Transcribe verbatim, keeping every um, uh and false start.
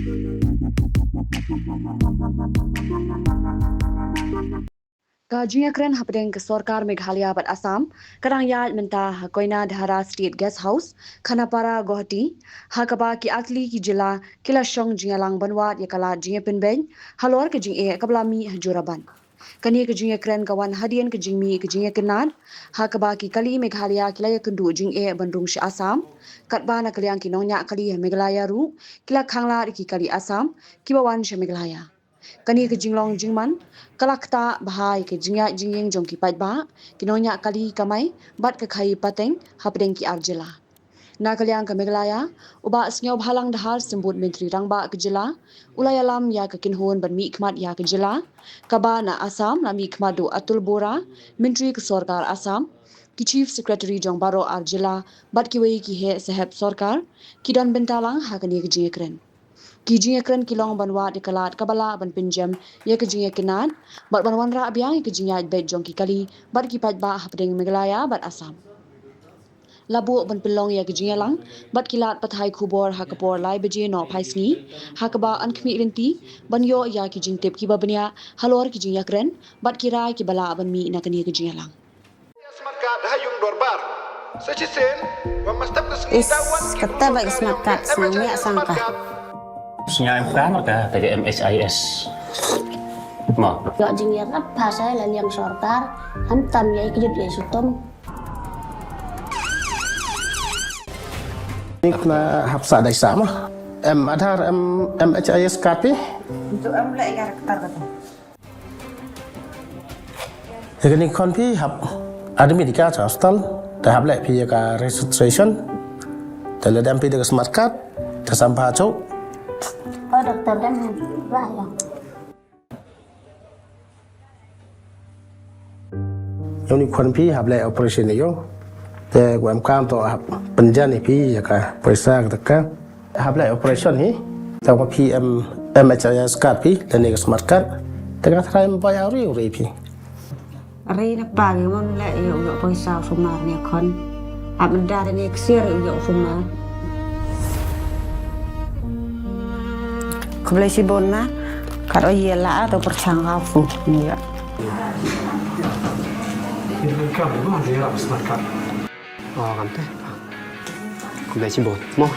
Ka jingïakren hapdeng ka sorkar Meghalaya bad Assam ka dang ïaid mynta ha Koinadhara State Guest House, Khanapara, Guwahati, ha kaba ki artylli ki jylla ki la shong jingïalang ban wad ïa ka lad jingïapynbeit halor ka jingeh kaba la mih ha Jorabat. Kane ka jingïakren ka wan hadien ka jingmih ka jingïakynad ha kaba ki kali Meghalaya ki la ïakynduh jingeh ban rung sha Assam, katba na ka liang ki nongñiah kali ha Meghalaya ruh ki la khanglad ïa ki kali Assam kiba wan sha Meghalaya. Kane ka jinglong jingman ka la ktah bha ïa ka jingïaid jingïeng jong ki paidbah, ki nongñiah kali kamai bad ka khaii pateng hapdeng ki ar jylla. Na ka liang ka Meghalaya, u Bah Sniawbhalang Dhar, Symbud Myntri Rangbah ka jylla, u la ïalam ïa ka kynhun ban mihkhmat ïa ka jylla, kaba na Assam la mihkhmat da u Atul Bora, Myntri ka sorkar Assam, ki Chief Secretary jong baroh ar jylla bad kiwei ki heh sahep sorkar ki don bynta lang ha kane ka jingïakren. Ki jingïakren ki long ban wad ïa ka lad kaba lah ban pynjem ïa ka jingïakynad bad ban wanrah biang ïa ka jingïaid beit jong ki kali bad ki paidbah hapdeng Meghalaya bad Assam. La buh ban pynlong ïa ka jingïalang bad ki lad pathai khubor ha ka por lai baje nohphai sngi, ha kaba yn khmih lynti ban ïoh ïa ki jingtip kiba bniah halor ki jingïakren bad ki rai kiba lah ban mih na kane ka jingïalang. Is, kata ba ka smart card sa ngi sang ka. Sñiaw em ka marka ka M H I S. Mo. Ïoh jingïarap ha sa la liang sorkar, ham tam ïa ki jut ïa sutum. Ni kna hap sa dai sa ma. Em Aadhaar, em M H I S card phi. Itu em leh ïa rektar kata. Ïa kane khon phi hap admit ïa ka cha hospital, te hap leh phi ïa ka registration, te lada em phi da ka smart card, te sam pha chok. Oh, doktor, dam ba ïa. Ïa une khon phi hap leh operation ïa u. Te ko em kam to hap pynjan ïa phi ïa ka poisa ka taka. Hap leh operation hi. Te ko phi em M H I S card phi, lane ka smart card. Te ka tharai em bai auri uri phi. Ri na pa ngi mon leh ïa u ïoh poisa u sumar ne khon. Hap mendar ne ksiar ïa u ïoh u sumar. Khublei shibun na. Kat o ïa la to perchang ka fu ni ïa. Ini kan kamu mah dia lah smart card. Oh, kan teh. Khublei shibun. Mo.